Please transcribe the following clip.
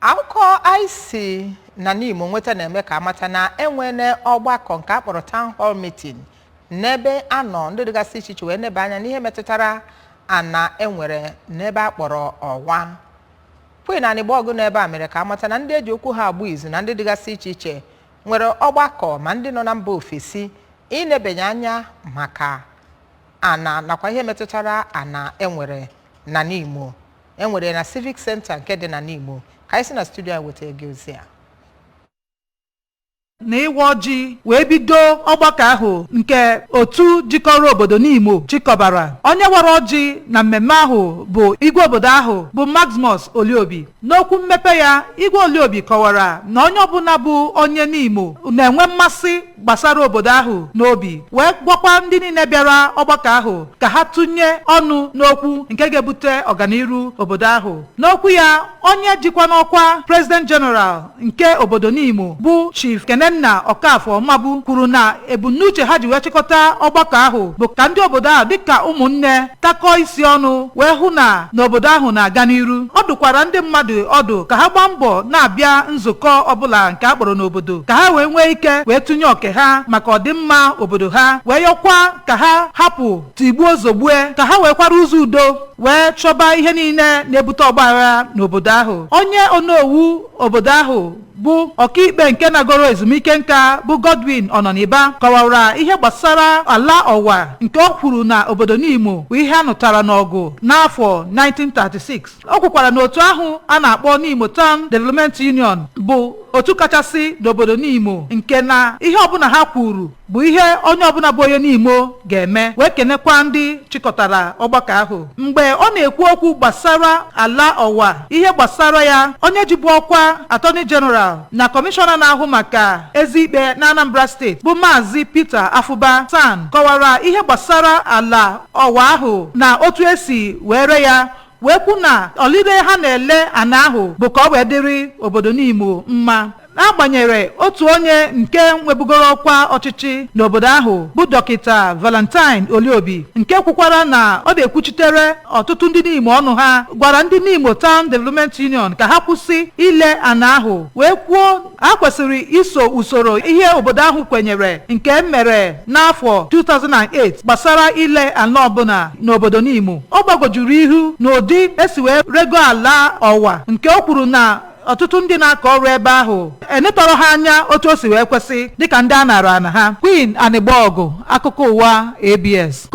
Akụkọ anyị si na Nimo nweta na-eme ka amata na enwene ọgbakọ nke a kpọrọ town hall meeting n'ebe a nọ ndị dịgasị iche iche wee neba anya n'ihe metụtara ana enwere n'ebe a kpọrọ Ọwa. Queen Anịgbọgụ n'ebe a mere ka amata na ndị eji okwu ha agba izu na ndị dịgasị iche iche nwere ọgbakọ ma ndị nọ na mba ofesi inebanye anya maka ana nakwa ihe metụtara ana enwere na Nimo. Enwere na Civic Center nke dị na Nimo. Ka anyị si na studio anyị weta gị ozi a. Na ịwa ọjị wee bido ọgbakọ ahụ nke otu jikọrọ obodo Nimo chịkọbara, onye wara ọjị na mmemme ahụ bụ igwe obodo ahụ bụ Maximus Oliobi. N'okwu mmepe ya, Igwe Oliobi kọwara na onye ọbụla bụ onye Nimo na-enwe mmasị gbasara obodo ahụ n'obi, wee gwakwa ndị niile bịara ọgbakọ ahụ ka ha tụnye ọnụ n'okwu nke ga-ebute ọganiru obodo ahụ. N'okwu ya, onye jikwa n'ọkwa President General nke obodo Nimo bụ Chief Kenenna Okafọ Mabu kwuru na ebumnuche ha ji wee chịkọta ọgbakọ ahụ bụ ka ndị obodo ahụ dịka ụmụnne takọọ isi ọnụ wee hụ na n'obodo ahụ na-aga n'iru. Ọ dụkwara ndị mmadụ ọdụ ka ha gbaa mbọ na-abịa nzukọ ọbụla nke a kpọrọ n'obodo ka ha wee nwee ike wee tụnye oke ha maka ọdịmma obodo ha, wee yọkwa ka ha hapụ tigbuo zogbue, ka ha wee kwara ụzọ udo wee chọba ihe niile na-ebute ọgbaghara n'obodo ahụ. Onye onowu obodo ahụ bụ ọkaikpe nke nagoro ezumike nka bụ Godwin Ọnọniba kọwara ihe gbasara ala Ọwa nke o kwuru na obodo Nimo bụ ihe a nụtara n'ọgụ n'afọ 1936. O kwukwara na otu ahụ a na-akpọ Nimo Town Development Union bụ otu kachasị n'obodo Nimo, nke na ihe ọbụla ha kwuru bụ ihe onye ọbụla bụ onye Nimo ga-eme, wee kenekwa ndị chịkọtara ọgbakọ ahụ. Mgbe ọ na-ekwu okwu gbasara ala Ọwa, ihe gbasara ya, onye jibu ọkwa Attorney General na kọmishọna na-ahụ maka ezi ikpe na Anambra Steeti bụ Maazị Peter Afụba SAN kọwara ihe gbasara ala Ọwa ahụ na otu esi were ya, wee kwu na ọlile ha na-ele ana ahụ bụ ka ọ wee dịrị obodo Nimo mma. N'agbanyeghị, otu onye nke nwebugoro ọkwa ọchịchị n'obodo ahụ bụ Dọkịta Valentine Oliobi, nke kwukwara na ọ na-ekwuchitere ọtụtụ ndị Nimo ọnụ ha, gwara ndị Nimo Town Development Union ka ha kwụsị ile ana ahụ, wee kwuo ha kwesịrị iso usoro ihe obodo ahụ kwenyere nke mere n'afọ 2008 gbasara ile ala ọbụla n'obodo Nimo. Ọ gbagwojuru ihu n'ụdị esi wee rego ala Ọwa, nke o kwuru na ọtụtụ ndị na-akọ ọrụ ebe ahụ enetọrọ ha anya otu o si wee kwesị dịka ndị a nara ana ha. Queen Anịgbọgụ, akụkọ ụwa ABS.